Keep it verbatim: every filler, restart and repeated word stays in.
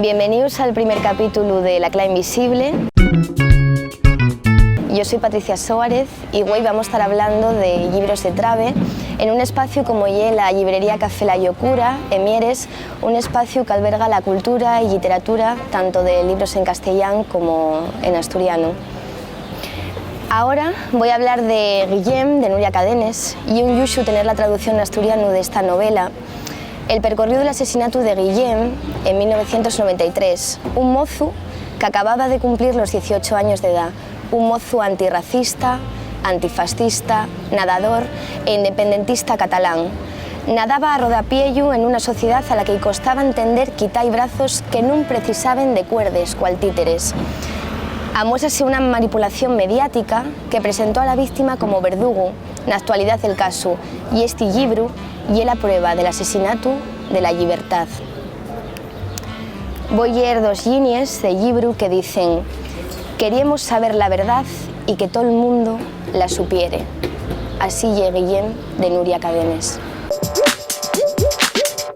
Bienvenidos al primer capítulo de La Cla Invisible. Yo soy Patricia Suárez y hoy vamos a estar hablando de llibros de trabe en un espacio como ye la llibrería Café La Llocura, en Mieres, un espacio que alberga la cultura y literatura tanto de libros en castellán como en asturiano. Ahora voi hablar de Guillem, de Nuria Cadenes, y un lluxu tener la traducción n'asturianu d'esta novela. El percorríu del asesinatu de Guillem en mil novecientos noventa y tres, un mozu qu'acababa de cumplir los dieciocho años d'edá, un mozu antirracista, antifascista, nadador e independentista catalán. Nadaba a rodapiellu en una sociedá a la que-y costaba entender quitá-y brazos que nun precisaben de cuerdes cual títeres. Amuésase una manipulación mediática que presentó a la víctima como verdugu na actualidá del casu, y esti llibru ye la prueba del asesinatu de la llibertá. Voi lleer dos llinies del llibru que dicen: "Queriemos saber la verdá y que tol mundu la supiere". Así ye Guillem, de Nuria Cadenes.